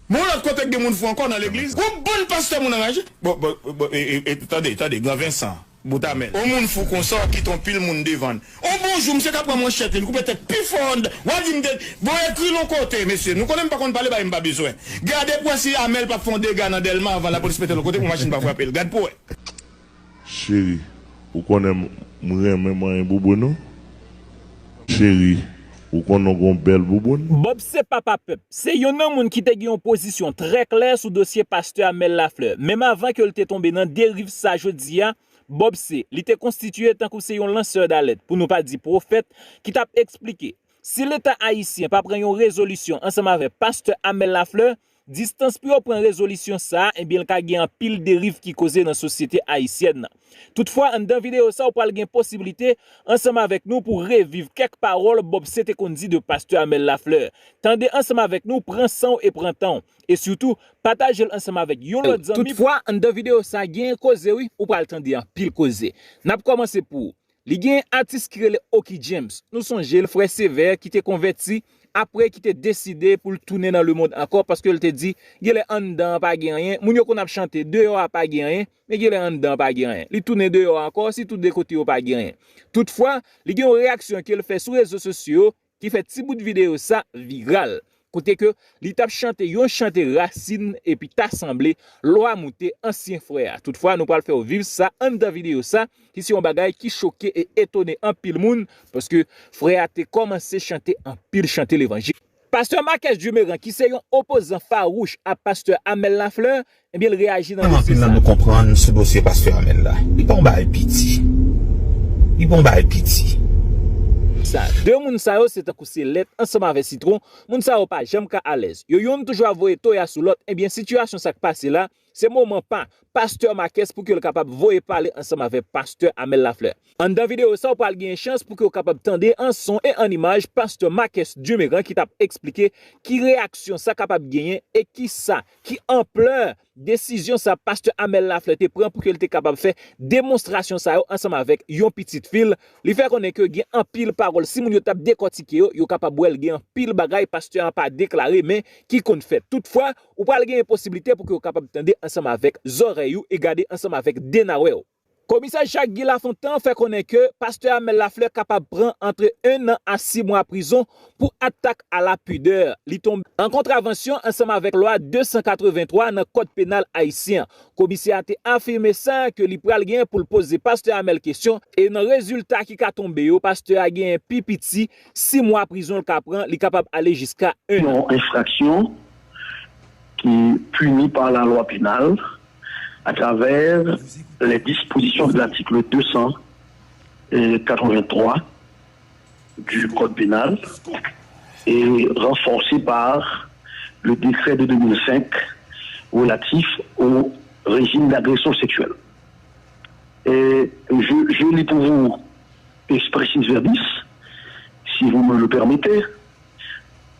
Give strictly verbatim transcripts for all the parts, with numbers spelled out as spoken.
Bon, lòt kote k gen moun fou ankò nan legliz. Gon bann pastè moun anraje. Bon, bon, bon, e, e, e, tande, tande, Gran Vensan, bout Amèl. On moun fou konsa, w kite on pil moun devan l. On bon jou, misye ka pran manchèt li, li koupe tèt pi fò anndan. W a di m te, bon, ekri l on kote, mesye. Nou konnen m pa konn pale, bagay m pa bezwen. Gade pou wè si Amèl p ap fè on dega nan Dèlma anvan lapolis mete l on kote pou machin pa frape l. Gad pou wè. Cheri, ou konnen m, m renmen manyen bouboun ou? Cheri, ou konnen w gon bèl bouboun? Bob se papa pèp. Se yonn nan moun ki te gen yon pozisyon trè klè sou dosye pastè Amèl Laflè. Menm avan ke l te tonbe nan deriv sa jodi a, Bob se, li te konstitiye tankou se yon lansè dalèt, pou nou pa di pwofèt, ki t ap eksplike, si Leta ayisyen pa pran yon rezolisyon ansanm avèk pastè Amèl Laflè, distans pou yo pran rezolisyon sa a, ebyen l ka gen anpil deriv ki koze nan sosyete ayisyèn nan. Toutfwa, anndan videyo sa a, w pral gen posiblite ansanm avèk nou pou reviv kèk pawòl Bob se te konn di de pastè Amèl Laflè. Tande ansanm avèk nou, pran san w e pran tan w. E sitou, pataje l ansanm avèk yon lòt zanmi. Toutfwa, anndan videyo sa a, gen koze wi, ou pral tande anpil koze. N ap kòmanse pou li gen atis ki rele Oky James. Nou sonje l, frè sevè ki te konvèti, apre ki te deside pou l tounen nan lemonn ankò, paske l te di, genlè anndan an pa gen anyen. Moun yo konn ap chante, deyò a pa gen anyen, men genlè anndan an pa gen anyen. Li tounen deyò a ankò, sitou de kote yo pa gen anyen. Toutfwa, li gen yon reyaksyon ke l fè sou rezo sosyo yo, ki fè ti bout videyo sa viral. Kote ke li t ap chante yon chante rasin epi ta sanble lwa moute ansyen frè a. Toutfwa, nou pral fè w viv sa anndan videyo sa, ki se yon bagay ki choke e etone anpil moun, paske frè a te kòmanse chante anpil chante levanjil. Pastè Marques Dumeran, ki se yon opozan fawouch a pastè Amèl Laflè, ebyen, l reyaji nan dosye sa. Anpil nan nou konprann sou dosye pastè Amèl la. Li pa yon bagay piti. Li pa yon bagay piti. Sa, de moun sa yo, se tankou se lèt ansanm avèk sitwon, moun sa yo pa janm ka alèz. Yo yonn toujou ap voye toya sou lòt, ebyen, sitiyasyon sa k pase la, se moman pa pastè Marques pou ke l kapab voye pale ansanm avèk pastè Amèl Laflè. Anndan videyo sa, w pral gen chans pou ke w kapab tande an son e an imaj pastè Marques Dumeran ki t ap eksplike ki reyaksyon sa kapab genyen e kisa, ki anplè desizyon sa pastè Amèl Laflè te pran pou ke l te kapab fè demonstrasyon sa yo ansanm avèk yon pitit fi l. Li fè konnen ke gen anpil pawòl, si moun yo t ap dekòtike yo, yo kapab wè l gen anpil bagay pastè a pa deklare, men ki konn fèt. Toutfwa, ou pral genyen posiblite pou ke w kapab tande ansanm avèk zòrèy ou e gade ansanm avèk de nawè w. Komisè Jacques Guy Lafontant fè konnen ke pastè Amèl Laflè kapab pran antre en an a sis mwa prizon pou atak a la pidè. Li tonbe an kontravansyon ansanm avèk lwa de san katrevenntwa nan Kòd Penal ayisyen an. Komisè a te afime sa ke li pral gen pou l poze pastè Amèl kesyon e nan rezilta ki ka tonbe yo, pastè a genyen pi piti sis mwa prizon l ka pran, li kapab ale jiska en an. Yon enfraksyon qui est punie par la loi pénale à travers les dispositions de l'article deux cent quatre-vingt-trois du Code pénal et renforcée par le décret de deux mille cinq relatif au régime d'agression sexuelle. Et je, je lis pour vous expressis verbis, si vous me le permettez.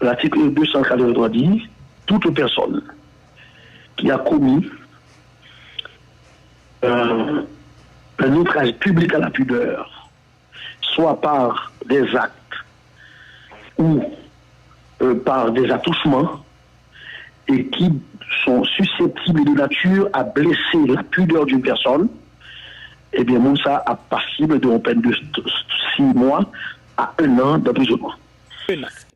L'article deux cent quatre-vingt-trois dit, toute personne qui a commis euh, un outrage public à la pudeur, soit par des actes ou euh, par des attouchements, et qui sont susceptibles et de nature à blesser la pudeur d'une personne, eh bien, moun sa a passible d'une peine de six mois à un an d'emprisonnement.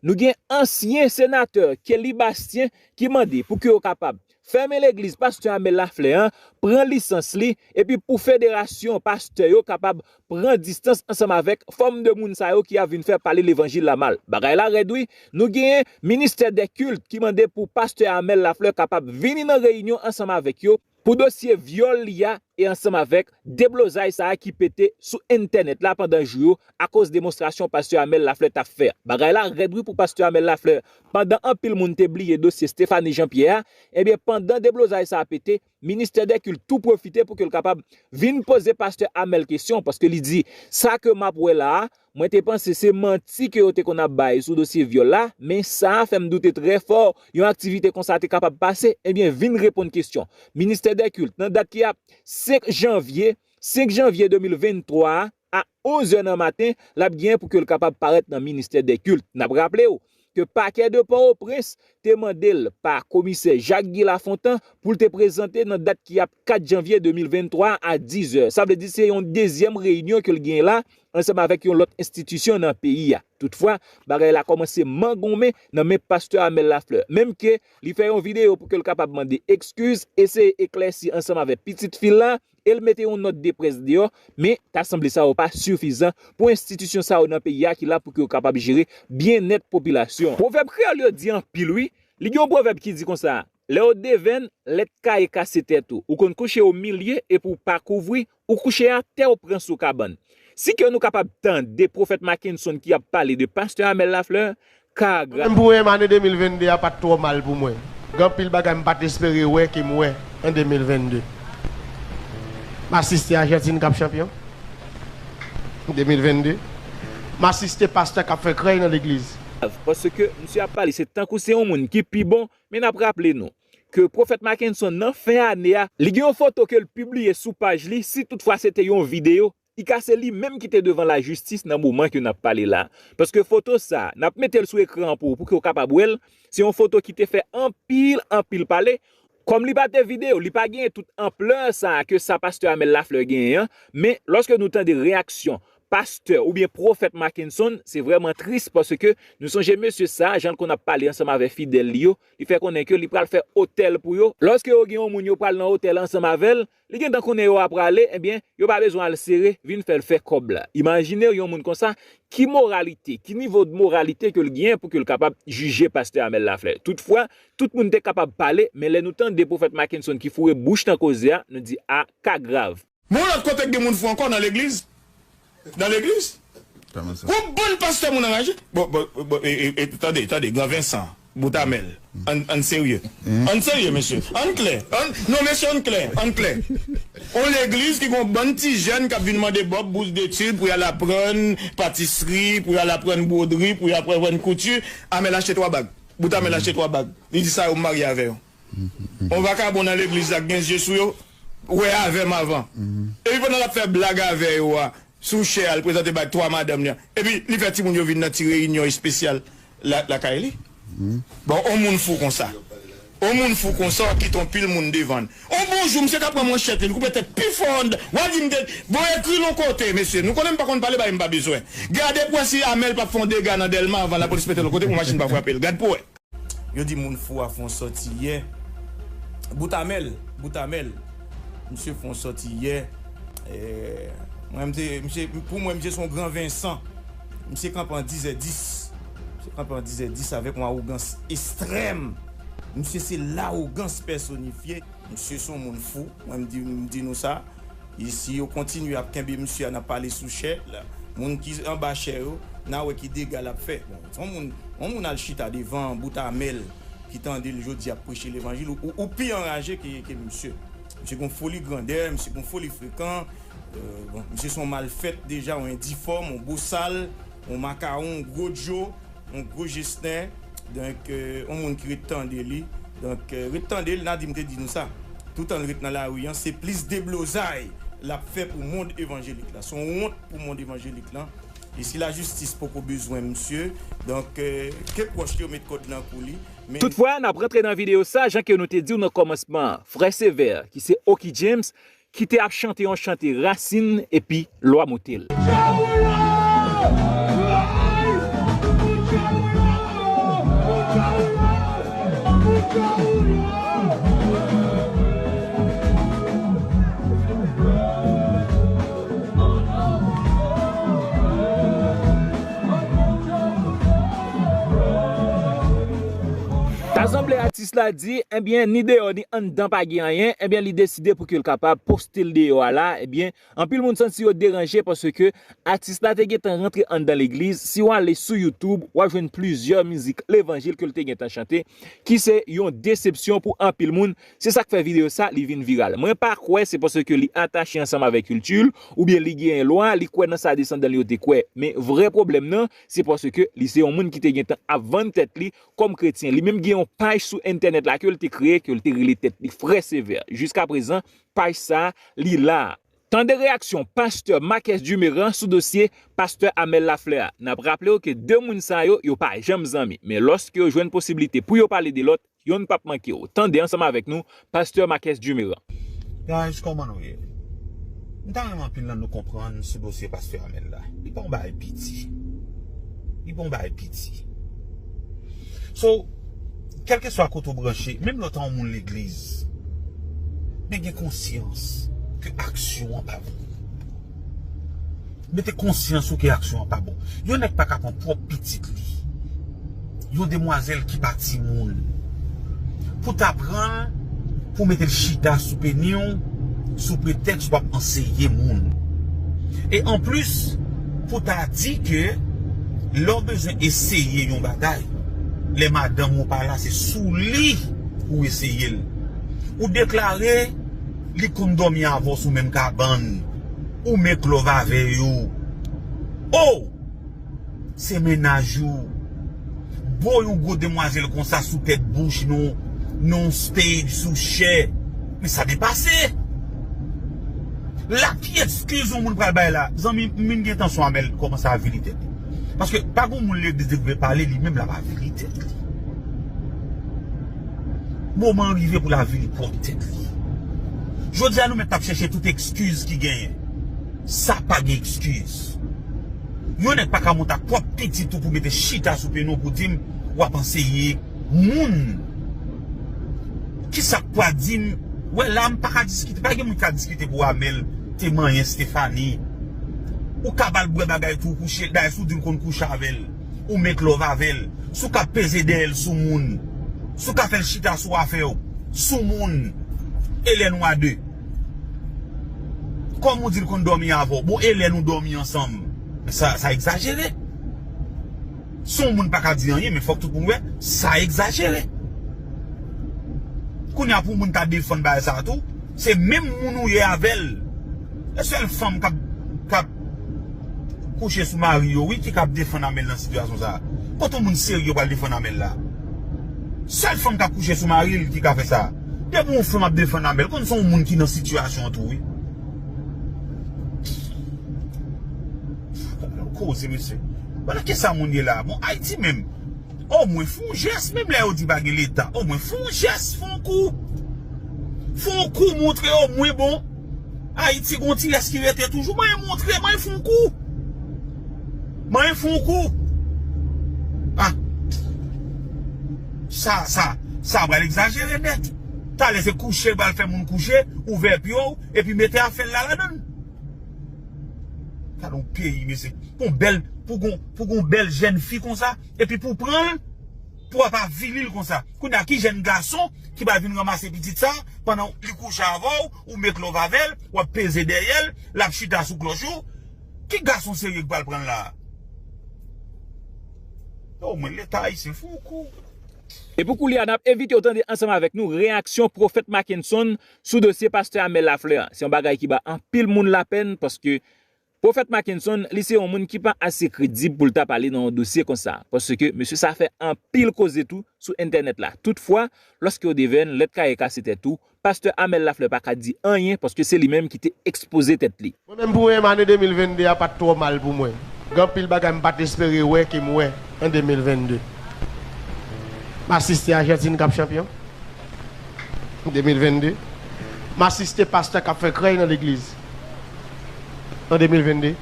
Nou gen ansyen senatè Kelly Bastien ki mande pou ke yo kapab fèmen legliz pastè Amel Laflè an, pran lisans li, epi pou federasyon pastè yo kapab pran distans ansanm avèk fòm de moun sa yo ki ap vin fè pale levanjil la mal. Bagay la rèd wi. Nou genyen ministè dè kilt ki mande pou pastè Amel Laflè kapab vini nan reyinyon ansanm avèk yo pou dosye vyòl li a e ansanm avèk deblozay sa a ki pete sou entènèt la pandan jou yo akoz demonstrasyon pastè Amel Laflè t ap fè a. Bagay la rèd wi pou pastè Amel Laflè. Pandan anpil moun te bliye dosye Stephanie Jean Pierre a, ebyen pandan deblozay sa a pete, ministè dè kilt tou pwofite pou ke l kapab vin poze pastè Amel kesyon paske li di sa ke m ap wè la a, mwen te panse se manti ke yo te konn ap bay sou dosye vyòl la, men sa a fè m doute trè fò yon aktivite konsa te kapab pase, ebyen vin reponn kesyon. Ministè dè kilt nan dat ki ap senk janvye, senk janvye de mil venntwa a, a onz è nan maten, l ap genyen pou ke l kapab parèt nan ministè dè kilt. N ap raple w, ke pakè de Pòtoprens te mande l pa komisè Jacques Guy Lafontant pou l te prezante nan dat ki ap kat janvye de mil venntwa a diz è. Sa vle di se yon dezyèm reyinyon ke l genyen la ansanm avèk yon lòt enstitisyon nan peyi a. Toutfwa, bagay la kòmanse mangonmen nan men pastè Amel Lafleur. Menm ke li fè yon videyo pou ke l kapab mande ekskiz, eseye eklèsi ansanm avèk pitit fi l la, e l mete yon nòt de près deyò, men ta sanble sa yo pa sifizan pou enstitisyon sa yo nan peyi a ki la pou ke yo kapab jere byennèt popilasyon an. Pwovèb kreyòl yo di anpil wi. Li gen yon pwovèb ki di konsa, lè w devenn, lèt kaye kase tèt ou. Ou konn kouche o milye epi w pa kouvri, ou kouche atè w pran sou kabann. Si ke nou kapab tande Pwofèt Mackenson ki ap pale de pastè Amel Lafleur, ka gra- Mwen menm pou mwen, ane de mil vennde a pa t twò mal pou mwen. Gen anpil bagay m pa t espere wè ke m wè an de mil vennde. M asiste Ajantin k ap chanpyon de mil vennde. M asiste pastè k ap fè krèy nan legliz. Paske misye ap pale, se tankou se yon moun ki pi bon, men n ap raple nou ke Pwofèt Mackenson nan fen ane a, li gen yon foto ke l pibliye sou paj li, si toutfwa se te yon videyo, li ka se li menm ki te devan lajistis nan moman ke n ap pale la. Paske foto sa, n ap mete l sou ekran an pou ou, pou ke w kapab wè l. Se yon foto ki te fè anpil, anpil pale. Kòm li pa te videyo, li pa genyen tout anplè sa ke sa pastè Amel Lafleur genyen an, men lòske nou tande reyaksyon pastè oubyen pwofèt Mackenson, se vrèman tris paske nou sonje mesye sa, jan l konn ap pale ansanm avèk fidèl li yo, li fè konnen ke li pral fè otèl pou yo. Lòske yo gen yon moun yo pral nan otèl ansanm avè l, li gentan konnen yo a prale, ebyen, yo pa bezwen al sere, vin fè l fè kòb la. Imajine w yon moun konsa, ki moralite, ki nivo de moralite ke l genyen pou ke l kapab jije pastè Amel Lafleur. Toutfwa, tout moun te kapab pale, men lè nou tande pwofèt Mackenson ki foure bouch nan koze a, nou di, a, ka grav. Bon, lòt kote gen moun fou ankò nan legliz. Nan legliz. Kòman sa? Yon bann pastè moun anraje. Bon, bon, bon, e, e, e, tande, tande, Gran Vensan, Bout Amèl. Ann, ann serye. Ann serye, mesye. Ann klè. Ann, non, mesye, ann klè. Ann klè. On legliz ki gon bann ti jèn k ap vin mande bòb bous detid pou y al aprann patisri, pou y al aprann bwodri, pou y al aprann kouti. Amèl achte twa bag. Bout Amèl achte twa bag. Li di sa yo m marye avè yo. On vakabon nan legliz la k gen zye sou yo, wè avè m avan. Epi pandan l ap fè blag avè yo a, sou chè a, l prezante bay twa madanm li an. Epi li fè timoun yo vin nan ti reyinyon espesyal la, lakay li. Bon, on moun fou konsa. On moun fou konsa, w ap kite on pil moun devan l. On bon jou, misye ka pran manchèt li, li koupe tèt pi fò anndan. W a di m te, bon, ekri l on kote, mesye. Nou konnen m pa konn pale, bagay m pa bezwen. Gade pou wè si Amèl p ap fè on dega nan Dèlma avan lapolis mete l on kote pou machin pa frape l. Gad pou wè. Yo di moun fou a fè on sòti yè. Bout Amèl, Bout Amèl. Misye fè on sòti yè. Eh, mwen, m te, misye, pou mwen, misye se on gran Vensan. Misye kanpe an dizè dis. Misye kanpe an dizè dis avèk on awogans estrèm. Misye se lawogans pèsonifye. Misye se on moun fou. Mwen, m di, m di nou sa. E si yo kontinye ap kenbe misye a, n ap pale sou chè, la, moun ki anba chè yo, n a wè ki dega l ap fè. Bon, yon moun, yon moun al chita devan Bout Amèl ki tande l jodi ap preche levanjil, ou, ou, ou pi anraje ke, ke misye. Misye gon foli grandè, misye gon foli frekan. Euh, bon, misye se yon malfèt deja, yon endifòm, yon bosal, yon makawon, yon gwo djo. Yon gwo jestè, donk, euh, yon moun ki ret tande li. Donk, euh, ret tande l, Nadim te di nou sa. Toutan l ret nan lari an, se plis deblozay l ap fè pou mond evanjelik la. Se yon wont pou mond evanjelik lan. E si lajistis poko bezwen misye, donk, euh, ke pwòch li yo met kòd nan kou li. Men toutfwa, n ap rantre nan videyo sa, jan ke nou te di w nan kòmansman an. Frè Sevè, ki se Oky James, ki te ap chante yon chante rasin epi lwa motel. Ta sanble atis la di, ebyen, ni deyò ni anndan pa gen anyen, ebyen, li deside pou ke l kapab poste l deyò a la, ebyen, anpil moun santi yo deranje paske atis la te gentan rantre anndan legliz. Si w ale sou YouTube, w ap jwenn plizyè mizik levanjil ke l te gentan chante, ki se yon desepsyon pou anpil moun. Se sa k fè videyo sa, li vin viral. Mwen pa kwè se paske li atache ansanm avèk kilti l, oubyen li genyen lwa, li kwè nan sa desandan li yo te kwè. Men vrè pwoblèm nan, se paske li se yon moun ki te gentan ap vann tèt li kòm kretyen. Li menm gen yon paj sou entènèt la ke l te kreye, ke l te rele tèt li Frè Sevè. Jiskaprezan, paj sa, li la. Tande reyaksyon pastè Marques Duméran sou dosye pastè Amel Lafleur a. N ap raple w ke de moun sa yo, yo pa janm zanmi, men lòske yo jwenn posiblite pou yo pale de lòt, yonn p ap manke w. Tande ansanm avèk nou pastè Marques Duméran. Guys, kòman nou ye? M ta renmen anpil nan nou konprann sou dosye pastè Amel la. Li pa yon bagay piti. Li pa yon bagay piti. So, kèlkeswa kote w branche, menm lè w ta yon moun legliz, men gen konsyans ke aksyon an pa bon. Mete konsyans ou ke aksyon an pa bon. Yon nèg pa ka pran pwòp pitit li, yon demwazèl ki pa timoun, pou ta pran l, pou mete l chita sou peni w, sou pretèks w ap anseye moun. E anplis, pou ta di ke lè w bezwen eseye yon bagay, lè madanm ou pa la, se sou li pou w eseye l. Ou deklare li konn dòmi avè w sou menm kabann, ou make love avè yo. Oh! Se mennaj ou. Bo yon gwo demwazèl konsa sou tèt bouch nou, nan yon stage, sou chè. Men sa depase. La ki eskiz yon moun pral bay la? Zanmi, m vin gen tansyon Amel kòmanse avili tèt li. Paske pa gen moun legliz li vle pale, li menm l ap avili tèt li. Moman an rive pou l avili pwòp tèt li. Jodi a nou mèt ap chèche tout eskiz ki genyen. Sa pa gen eskiz. Yon nèg pa ka monte ak pwòp pitit ou pou mete chita sou peni w pou di m w ap anseye moun. Kisa k pral di m? Wè la, m pa ka diskite. Pa gen moun ki ka diskite pou Amel te manyen Stephanie. Ou ka ba l bwè bagay tou, ou kouche, dayè si w di l konn kouche avè l, ou make love avè l, si w ka peze dèyè l sou moun, si w ka fè l chita sou afè w, sou moun, e lè nou a de? Kòm ou di l konn dòmi avè w, bon, e lè nou dòmi ansanm? Sa, sa egzajere. Si yon moun pa ka di anyen, men fòk tout moun wè, sa egzajere. Kounye a pou moun ta defann bagay sa a tou, se menm moun ou ye avè l. E sèl fanm k ap, k ap kouche sou mari yo, wi, ki ka ap defann Amel nan sitiyasyon sa a. Kote yon moun serye pral defann Amel la? Sèl fanm k ap kouche sou mari l ki ka fè sa. Depi yon fanm ap defann Amel, konn se yon moun ki nan sitiyasyon an tou, wi. Koze, mesye. Bon, nan kisa moun ye la? Bon, Ayiti menm. Omwen fè yon jès, menm lè yo di pa gen leta, omwen fè yon jès, fè yon kou. Fè yon kou, montre omwen, bon, Ayiti gon ti rès ki rete toujou. Mwen montre, mwen fè yon kou. Mwen fè yon kou. Ah. Sa, sa, sa pral egzajere nèt. Talè se kouche l pral fè moun kouche, ouvè pye w, epi mete afè l la ladan l. Gade yon peyi, mesye. Pou yon bèl, pou gon, pou gon bèl jèn fi konsa, epi pou pran l, pou w ap avili l konsa. Kounye a, ki jèn gason ki pral vin ranmase pitit sa, pandan li kouche avè w, ou make love avè l, w ap peze dèyè l, l ap chita sou klòch ou? Ki gason serye k pral pran l la? Omwen Leta ayisyen fè yon kou. E pou koulye a, n ap envite w tande ansanm avèk nou reyaksyon Pwofèt Mackenson sou dosye pastè Amel Lafleur an. Se yon bagay ki ba anpil moun lapèn, paske Pwofèt Mackenson, li se yon moun ki pa ase kredib pou l ta pale nan yon dosye konsa, paske mesye sa fè anpil koze tou sou entènèt la. Toutfwa, lòske w devèn lèt kaye kase tèt ou, pastè Amel Lafleur pa ka di anyen, paske se li menm ki te ekspoze tèt li. Mwen menm, pou mwen menm, ane de mil venn de a pa t twò mal pou mwen. Gen anpil bagay m pa t espere wè ke m wè an de mil venn de. M asiste Ajantin k ap chanpyon de mil venn de. M asiste pastè k ap fè krèy nan legliz an de mil venn de.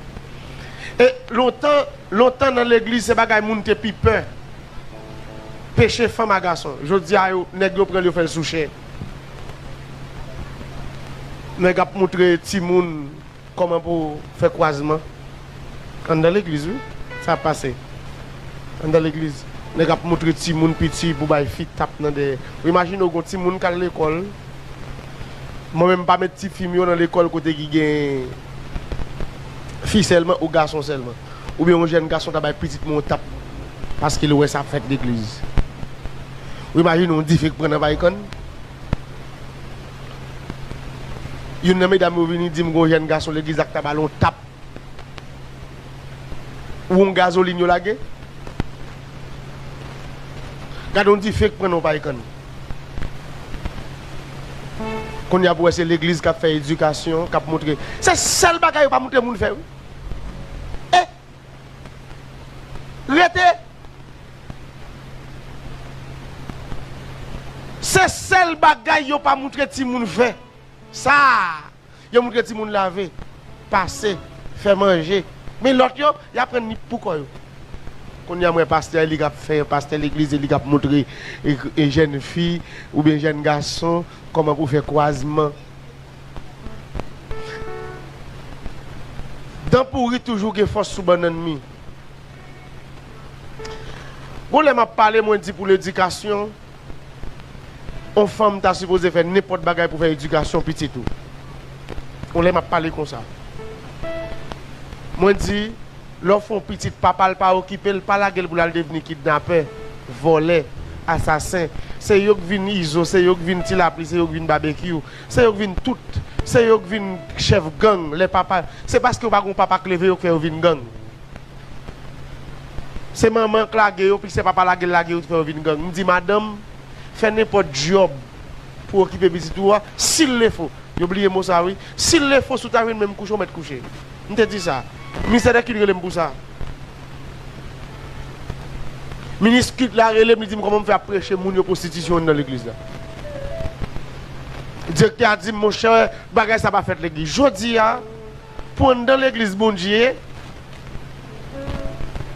E lontan, lontan nan legliz, se bagay moun te pi pè. Peche fanm a gason. Jodi a, yo, nèg yo pran l, yo fè l sou chè. Nèg ap moutre timoun kòman pou fè kwazman. Anndan legliz, wi. Sa ap pase. Anndan legliz. Nèg ap moutre timoun piti pou bay fi tap nan dèyè. Ou imajine w gon timoun k al lekòl. Mwen menm, m pa met tifi m yo nan lekòl kote ki gen fi sèlman ou gason sèlman. Oubyen yon jèn gason ta bay pitit mwen yon tap paske l wè sa ap fèt legliz. Ou imajine yon dife k pran nan Paykann? Youn nan medam yo vini di m gon jèn gason legliz la k ta ba l yon tap. Ou yon gazolin yo lage? Gade yon dife k pran nan Paykann. Kounye a pou wè se legliz k ap fè edikasyon, k ap montre. Se sèl bagay yo pa montre moun fè, wi. E rete. Se sèl bagay yo pa montre timoun fè. Sa, yo montre timoun lave, pase, fè manje. Men lòt yo, y aprann li pou kò yo. Kounye a, m wè pastè, li k ap fè, pastè legliz, li k ap montre e, e jèn fi oubyen jèn gason kòman pou fè kwazman. Dan pouri toujou gen fòs sou bannann mi. Gon lè m ap pale, mwen di pou ledikasyon, yon fanm ta sipoze fè nenpòt bagay pou fè edikasyon pitit ou. Gon lè m ap pale konsa. Mwen di, lè w fè yon pitit, papa l pa okipe l, pa lage l pou l al devni kidnapè, vòlè, asasen. Se yo k vin Izo, se yo k vin Ti Lapli, se yo k vin Babekyou, se yo k vin tout, se yo k vin chèf gang, lè papa, se paske yo pa gen yon papa k leve yo k fè yo vin gang. Se manman k lage yo, pi se papa lage l lage yo, fè yo vin gang. M di, madanm, fè nenpòt djòb pou okipe pitit ou a, si l le fo. Yo bliye mo sa, wi. Si l le fo, si w ta jwenn menm kouche, w mèt kouche. M te di sa. Ministè dè kilt rele m pou sa. Minis kilt la rele m, li di m kòman m fè ap preche moun yo pwostitisyon anndan legliz la. Direktè a di m, monchè, bagay sa pa fèt legliz. Jodi a, pou anndan legliz Bondye,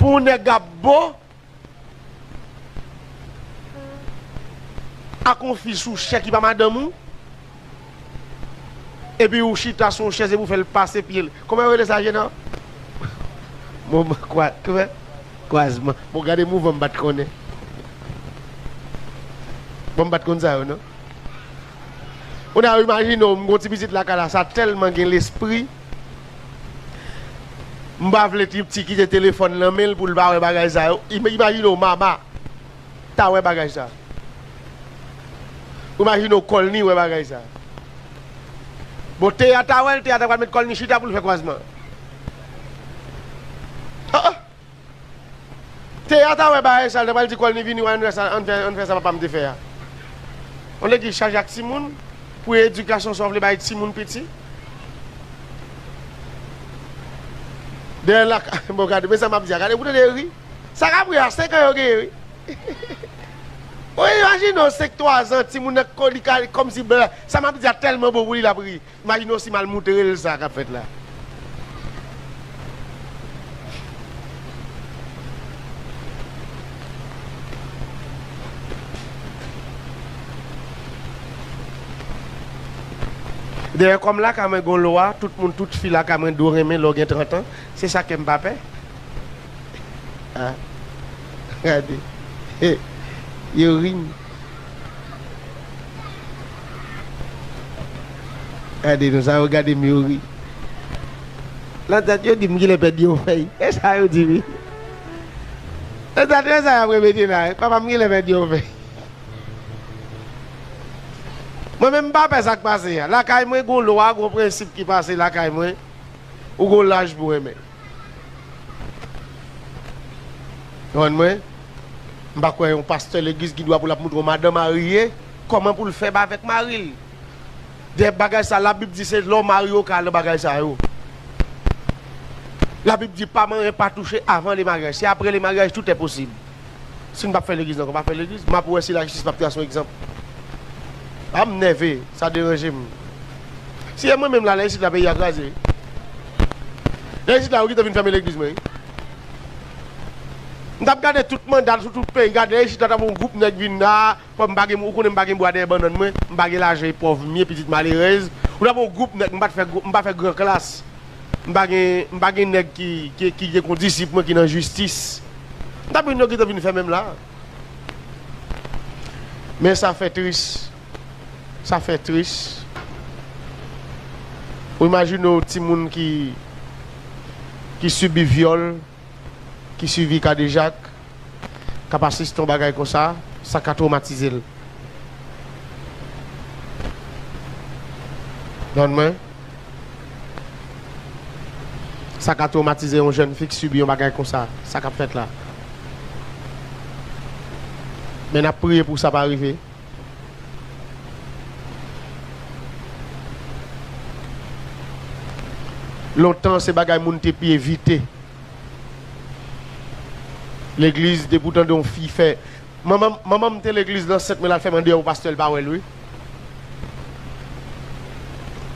pou yon nèg ap bo ak yon fi sou chè ki pa madanm ou, epi ou chita sou yon chèz epi ou fè l pase pye l. Kòman yo rele sa, Jenan? Bon, bon, kwa, kouman? Kwazman. Bon, gade mouvman m pa t konnen. Bon, m pa t konn sa yo, non. Ou nan imajine w, m gon ti pitit lakay la, sa tèlman gen lespri. M pa vle ti, ti kite telefòn nan men l pou l pa wè bagay sa yo. Im-, imajine w, mama ta wè bagay sa. Ou imajine w, Kòlni wè bagay sa. Bon, Teya ta wè l, Teya ta pral met Kòlni chita pou l fè kwazman. Ah, ah. Teya ta wè bagay sa, l ta pral di Kòlni vini, ann fè sa, ann fè, ann fè sa papa m te fè a. Yon legliz chaje ak timoun, pou edikasyon sa w vle bay timoun piti. Dèyè la, bon, gade, men sa m ap di a, gade, pou tande ri. Sa k ap ri a, senk an yo genyen, wi. Ou imajine w, senk, twazan, timoun nan ko-, li ka, kòmsi blan, sa m ap di a tèlman bon pou li, l ap ri. Imajine w si m al moutre l sa k ap fèt la. Dayè, kòm lakay mwen gon lwa, tout moun, tout fi lakay mwen dwe renmen lè w gen trant an. Se sa k fè m pa pè. Ah, gade. Yo ri m. Gade nou sa, yo gade m, yo ri. Nan tèt yo di m genlè pèdi yon fèy. E sa yo di wi. Nan tèt yo sa y ap repete la, papa m genlè pèdi yon fèy. Mwen menm m pa pè sa k pase a. Lakay mwen gon lwa, gon prensip ki pase lakay mwen. Ou gon laj pou renmen. Konprann mwen? M pa kwè yon pastè legliz gen dwa pou l ap montre yon madan marye kòman pou l fè avèk mari l. Dèyè bagay sa, Labib di se lè w marye w ka al nan bagay sa yo. Labib di pa manyen, pa touche avan lemaryaj. Se apre lemaryaj tout est possible. Si n p ap fè legliz ankò, pa fè legliz. M ap wè si lajistis p ap trase yon egzanp. A m nève, sa deranje m. Si e mwen menm la, la isit la peyi a kraze. La isit la, yo gentan vin fèmen legliz mwen, wi. M t ap gade tout manda sou tout peyi, gade la isit la, t ap yon gwoup nèg vin la, pòv m pa gen, ou konnen m pa gen bwa dèyè bannann mwen, m pa gen lajan e pòv m ye, pitit malerèz. Ou t ap yon gwoup nèg, m pa t fè gwo, m pa fè gran klas. M pa gen, m pa gen nèg ki, ki, ki gen kondisip mwen ki nan jistis. M t ap vin, yo gentan vin fèmen m la. Men sa fè tris. Sa fè tris. Ou imajine w timoun ki, ki sibi vyòl, ki sibi kadejak, k ap asiste yon bagay konsa, sa ka twomatize l. Konprann mwen? Sa ka twomatize yon jèn fi k sibi yon bagay konsa, sa k ap fèt la. Men n ap priye pou sa pa rive. Lontan, se bagay moun te pi evite. Legliz, depi w tande yon fi fè, manman, manman m te legliz nan sèt, men l al fè mande yon pastè, l pa wè l, wi.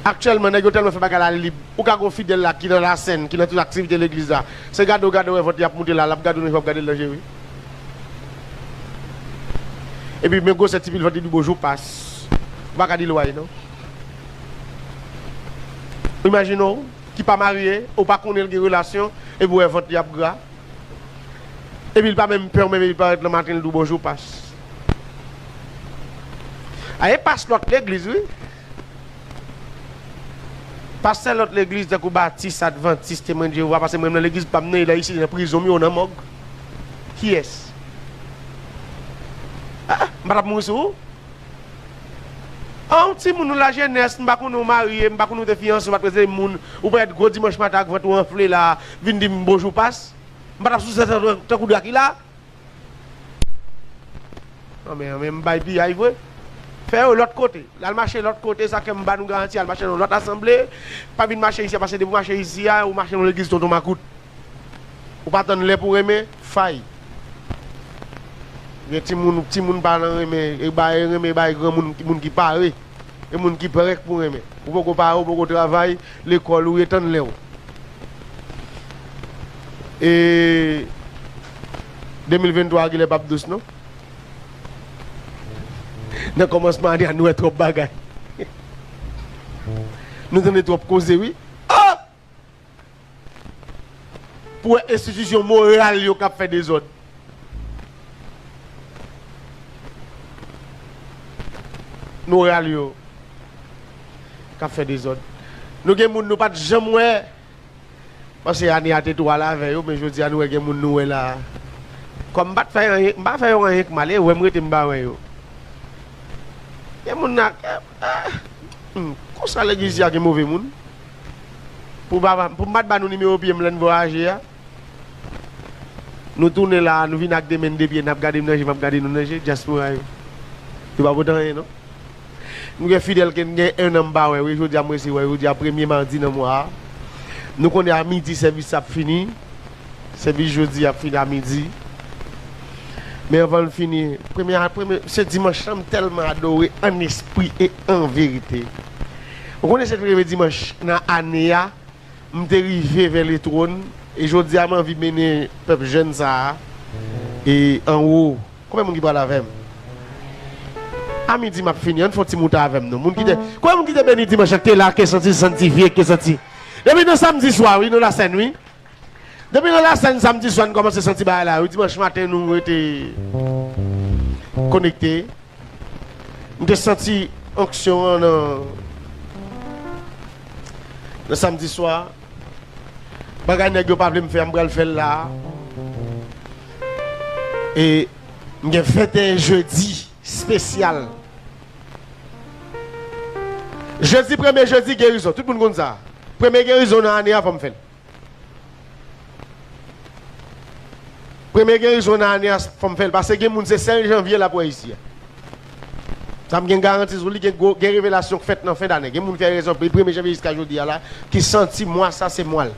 Aktyèlman, nèg yo tèlman fè bagay la lib. Ou ka gen yon fidèl la ki nan lasèn, ki nan tout aktivite legliz la. Se gade w gade w wè vant li ap moute la, l ap gade w nan je w ap gade l nan je, wi. Epi men gwosè ti pil vant li di bonjou pas. Ou pa ka di l way non. Imajine w ki pa marye, ou pa konnen l gen relasyon, epi w wè vant li ap gra. Epi l pa menm pè w, menm epi l parèt nan maten, l di w bonjou pas. A, e pas lòt legliz, wi. Pastè lòt legliz, tankou batis, advantis, temwen de Jewova, paske mwen menm nan legliz pa m nan, e la isi nan prizon m yo, nan mòg. Kiyès? A, m pa t ap mouri sou ou? An, timoun ou lajenès, m pa konnen ou marye, m pa konnen ou te fiyanse, ou pa t rete moun, ou parèt gwo dimanch maten ak vant ou anfle la, vin di m bonjou pas. M pa t ap sou sa tankou Drakila. Anmè, anmè, m bay piyay vre. Fè yo lòt kote. L al mache lòt kote, sa fè m ba nou garanti, al mache nan lòt asanble. Pa vin mache isi a, paske depi w mache isi a, ou mache nan legliz tonton makout. Ou pa tann lè pou renmen, fay. Gen timoun, timoun pa nan renmen, e bay renmen, bay granmoun, moun ki pare. E moun ki prè pou renmen. Ou poko pare, ou poko travay, lekòl ou ye, tann lè w. E de mil venntwa a genlè p ap dous non. Nan kòmansman ane a, nou wè twòp bagay. Nou tande twòp koze, wi. Oh! Pou wè enstitisyon moral yo k ap fè dezòd. Moral yo k ap fè dezòd. Nou gen moun nou pa t janm wè, paske ane a te twal avè yo, men jodi a nou wè gen moun nou wè la a. Kòm m pa t fè anyen, m pa fè yo anyen k mal, e wè m rete m pa wè yo. Gen moun nan, eh, eh, hmm, konsa legliz a gen move moun. Pou m pa, pou m pa t ba nou nimewo pye m lè n vwayaje a. Nou tounen la a, nou vin ak de men, de pye, n ap gade m nan je, m ap gade nou nan je, dyaspora yo. Yo pa pote anyen non. Nou gen fidèl ke n gen en an m pa wè, wi, jodi a m resi wè, jodi a premye madi nan mwa a. Nou konnen a midi sèvis ap fini. Sèvis jodi ap fini a midi. Men anvan l fini, premye, premye, se dimanch lan m tèlman adore an espri e an verite. Ou konnen se premye dimanch nan ane a, m te rive vè le twòn, e jodi a m anvi mennen pèp jèn sa a, e anwo. Konbyen moun ki pral avè m? A midi m ap fini, ann fè yon ti moute avè m non. Moun ki te, konbyen moun ki te beni dimanch lan, ki te la, ke santi, santifye, ke santi? Depi nan samdi swa, wi, nou lasèn, wi. Depi nan lasèn samdi swa, n kòmanse santi bagay la, wi. Dimanch maten, nou rete konekte. M te santi onksyon an nan, nan samdi swa. Bagay nèg yo pa vle m fè a, m pral fè l la. E m gen venteyen jedi espesyal. Jedi, premye jedi gerizon. Tout moun konn sa. Premye gerizon nan ane a, fò m fè l. Premye gerizon nan ane a, fò m fè l, paske gen moun se sèl janvye l ap wè isi a. Sa m gen garanti sou li, gen gwo, gen revelasyon k fèt nan fen dane. Gen moun fè rezon, premye janvye jiska jodi a la, ki santi mwa sa se mwa l.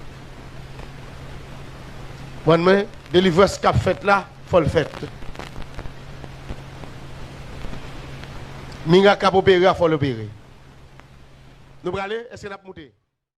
Konprann mwen? Delivrans k ap fèt la, fò l fèt. Mirak k ap opere a, fò l opere. Nou prale? Èske n ap moute?